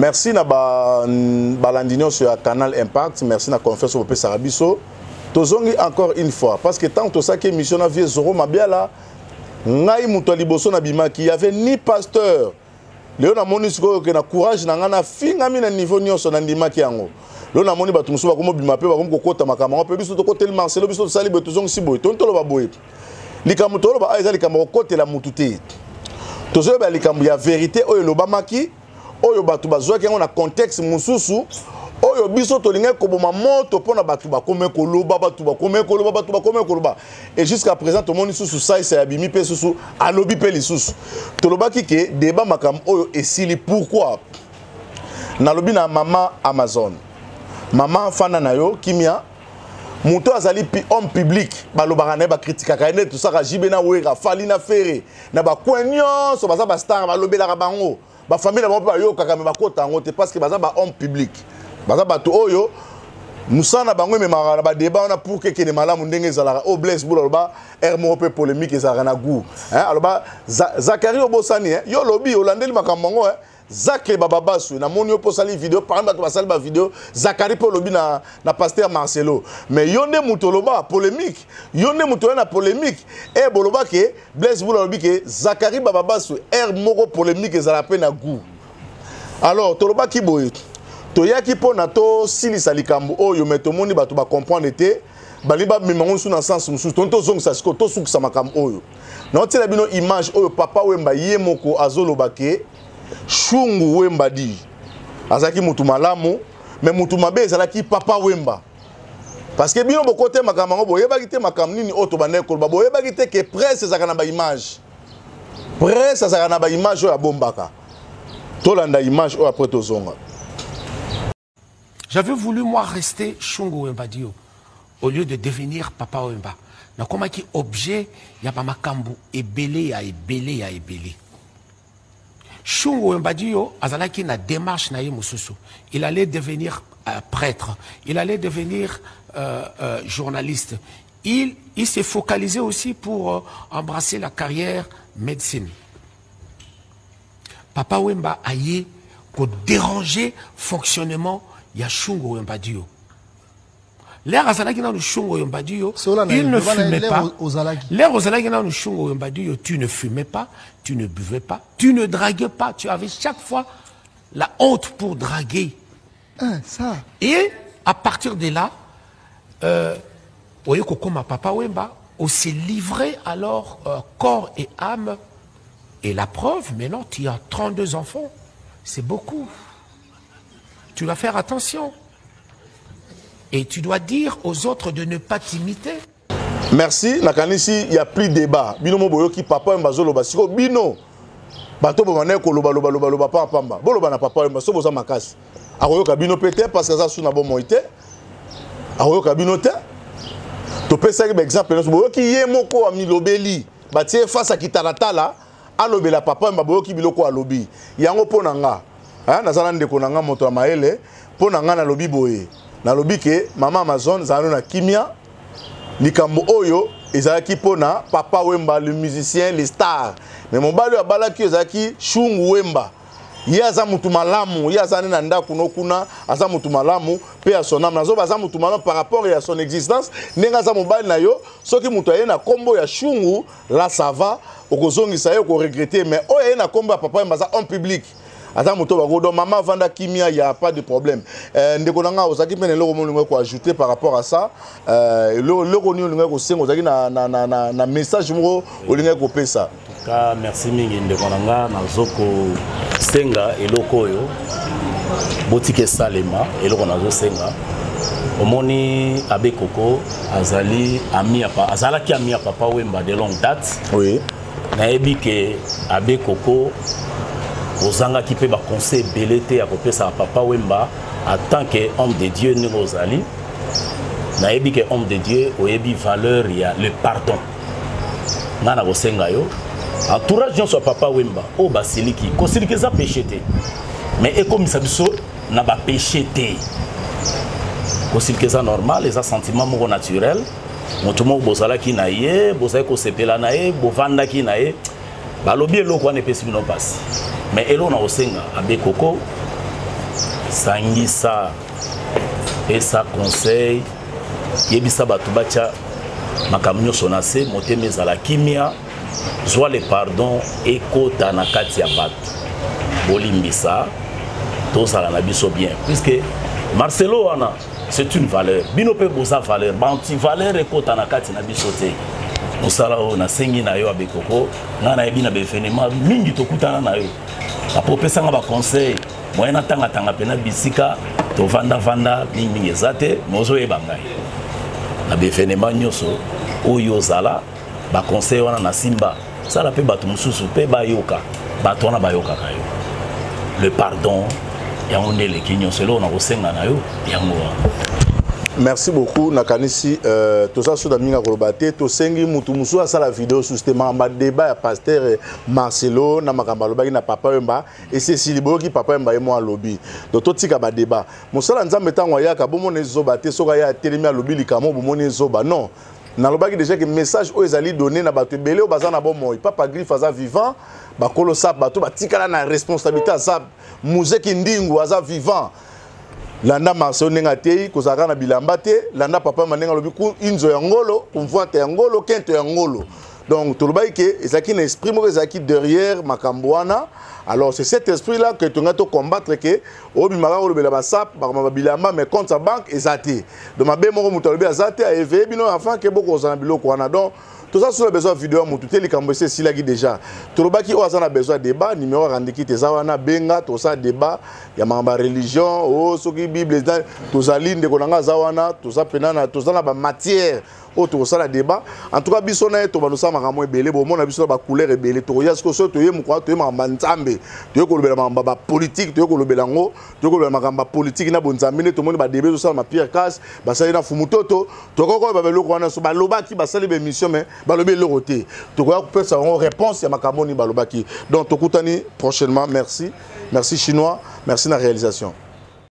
Merci na ba balandi nyonso ya Canal Impact, merci na confiance oyo bopesaka biso. Tozongi encore une fois parce que tant tosalaki émission na vieux Zoro Mabiala, ngai moto ya liboso nabimaki, il y avait ni pasteur. Lelo namoni sikoyo ke na courage na ngai nafingami na niveau nyonso, nandimaki yango. Lelo namoni bato mosusu bakomi obima mpe bakomi kokota makambo yango, mpe biso tokoteli Marcelo, biso tosali boye, tozongisi boye, toni toloba boye. Likambo toloba awa eza likambo ya kokotela mutu te. Tozoyeba likambo ya verite oyo elobamaki, oyo bato bazwaki yango na contexte mosusu, oyo biso tolingaki koboma moto mpona bato bakome koloba, bato bakome koloba, bato bakome koloba. Et jusqu'à présent tomoni susu saisa ya bimi mpe susu alobi mpe lisusu. Tolobaki ke débat makambo oyo esili. Pourquoi? Nalobi na mama Amazon, mama fanda na yo kimia, moto azali homme public, balobaka na ye, bakritikaka ye nde tosaka JB na Wera, Fally na Ferre na bacoin nyonso, baza bastar, balobelaka bango, bafamille na bango mpe bayokaka, me bakota yango te parce que baza bahomme public, baza bato oyo mosala na bango ememaka na badébat wana pour ke ekende malamu ndenge ezalaka. Oyo Blaise Bula aloba aire moko mpe polémique ezalaka na goût, aloba Zakari obosani, yo olobi olandeli makambo yango, Zakre Bababasu, namoni yo mpo osali video parmi bato basali bavideo. Zakari mpe olobi na pasteur Marcelo, mais yo nde moto oloba polémique, yo nde moto oya na polémique. E boloba ke Blaise Bula alobi ke Zakari Bababasu aire moko polémique ezalaka mpe na goût. Alors tolobaki boye, toyaki mpona tosilisa likambo oyo, mais tomoni bato bacomprendre te, balingi bamema ngo mosusu na sens mosusu. Toni tozongisa sikoyo, tosukisa makambo oyo. Naotiela bino image oyo Papa Wemba ye moko azoloba ke Shungu Wemba di azalaki mutu malamu, mais mutu mabe ezalaki Papa Wemba. Parce que bino bokote makambo yango, boyebaki te makambo nini oyo tobandaki koloba, boyebaki te ke presse ezalaka na baimage, presse azalaka na baimage oyo abombaka. Tolanda image oyo, après tozonga. J'avais voulu, moi, rester Shungu Wembadio au lieu de devenir Papa Wemba. Nakomaki objet ya bamakambo ebele ya ebele ya ebele. Shungu Wembadio azalaki na démarche na ye mosusu. Il allait devenir prêtre, il allait devenir journaliste. Il s'est focalisé aussi pour embrasser la carrière médecine. Papa Wemba aye ko déranger fonctionnement ya Shungu Wembadio. L'heure azalaki nanu Shungu Wembadio, il ne fumait pas. L'heure ozalaki nanu Shungu Wembadio, tu ne fumais pas, tu ne buvais pas, tu ne draguais pas, tu avais chaque fois la honte pour draguer. Ah, ça. Et à partir de là, oye kokoma Papa Wemba, on s'est livré alors corps et âme. Et la preuve, maintenant, tu as 32 enfants. C'est beaucoup. Tu dois faire attention. Et tu dois dire aux autres de ne pas t'imiter. Merci. Nakanisi, il n'y a plus de débat. Bino mo boyoki Papa Wemba zoloba. Siko bino, bato bo bana ko loba loba loba loba pamba pamba. Boloba na Papa Wemba, so boza makasi. Akoyoka bino peut-être parce que ça sous na bon moité. Akoyoka bino te. Topesaki ba exemple nyonso. Boyoki ye moko amilobeli. Batie face à kitalatala, alobela Papa Wemba, boyoki biloko alobi. Yango mpo na nga, hein, naza na ndeko na nga moto ya mayele, mpo na nga nalobi boye. Nalobi ke mama Amazon zala na kimia, likambo oyo ezalaki mpo na Papa Wemba le musicien, le star. Mais mobali oyo abalaki ezalaki Shungu Wemba. Ye aza mutu malamu, ye aza na ndako no kuna, aza mutu malamu pe ya son âme. Nazoba aza mutu malamu par rapport ya son existence, ndenge aza mobali na yo, soki mutu aye na kombo ya Shungu, là ça va, okozongisa ye, okoregretter. Mais oyo aye na kombo ya Papa Wemba aza homme public. Aza moto bako donc mama vanda kimia, y a pas de problème. Ndeko na nga ozalaki mpe na eloko moko olingi koajouter par rapport à ça, eloko nini olingi kosenga, ozalaki na message moko olingi kopesa? En tout cas, merci mingi ndeko na nga. Nazo kosenga eloko oyo botika esalema. Eloko nazosenga, omoni Abe Koko azali ami ya azalaki ami ya Papa Wemba de longue date. Nayebi ke Abe Koko ozangaki mpe baconseil ebele te ya kopesaka Papa Wemba en tant que homme de Dieu. Ndenge ozali, nayebi ke homme de Dieu, oyebi valeur ya le pardon. Ngai na kosenga yo, entourage nyonso ya Papa Wemba oyo basiliki, kosilika eza péché te, mais ekomisa biso na bapéché te. Kosilika eza normal, eza sentiment moko naturel. Moto moko bozalaki na ye, bozalaki kosepela na ye, bovandaki na ye, balobi eloko wana epesi bino mpasi. Mais eloko na kosenga Abe Koko, Sangisa, pesa conseil, yebisa bato batya makambo nyonso na se, motema ezala kimia, zwa le pardon ekota na kati ya bato, bolimbisa, tozala na biso bien, puisque Marcelo wana c'est une valeur, bino mpe boza valeur, ba-antivaleur ekota na kati na biso te. Mosala oyo nasengi na yo abekoko, ngai nayebi na baevenema mingi tokutana na yo, apo opesanga baconseil moyen natangatanga mpena bisika tovandavanda mingimingi eza te, me ozoyeba ngai na baevenema nyonso oyo ozala baconseil wana na simba sala mpe bato mosusu mpe bayoka, bato wana bayokaka yo. Le pardon yango nde eleki nyonso, eloko na kosenga na yo yango wana. Merci beaucoup. Nakanisi toza so na mingi ya koloba te. Tosengi mutu mosusu asala video susu te. Makambo ya débat ya pasteur Marcelo na makambo alobaki na Papa Wemba esi esili. Boyoki Papa Wemba ye mo alobi. Donc totika badébat. Mosala Nzambe ntango ayaka, bomona ezoba te. Soki aya, atelemi, alobi likambo, bomoni ezoba. Non, nalobaki déjà ke message oyo ezali donné na bato ebele oyo baza na bomoi. Papa Griffe aza vivant, bakolo sap, bato batikala na responsabilité aza, Muzeki Ndingu aza vivant. Landa Marcelo ndenge atei kozalaka na bilamba te. Landa Papa Ma ndenge alobi inzo ya ngolo, kumvwante ya ngolo, kento ya ngolo. Donc tolobaki ke ezalaki na esprit moko ezalaki derrière makambo wana. Alors c'est cet esprit là que tonga to combattre, ke obimaka olobela basap bakoma babilamba, mais compte ya banque eza te. Donc mabe moko moto alobi aza te, aéveille bino afin ke bokozala na biloko wana. Donc toza so na besoin ya video ya motu te. Likambo esi esilaki déjà. Tolobaki oyo aza na besoin ya débat, numéro arandiki te, eza wana, benga, tosala débat ya makambo ya religion o soki Bible eza. Tozali, ndeko na nga aza wana, toza pena na toza na bamatière oyo tokosala débat. En tout cas biso na ye tobandosala makambo ebele, bomona biso na bacouleur ebele. Tokoya sikoyo, soki toye mokwa, toye makambo ya Nzambe, toye kolobela makambo ya bapolitike, toye kolobela yango, toye kolobela makambo ya politike na bonzambe. Nde tomoni badébat ezosalama, Pierre Cas basali na Fumu Toto. Tokoki koyeba biloko wana so balobaki, basali baémission, mais balobi eloko te. Tokoya kopesa bango réponse ya makambo nini balobaki. Donc tokutani prochainement. Merci, merci Chinois, merci na réalisation.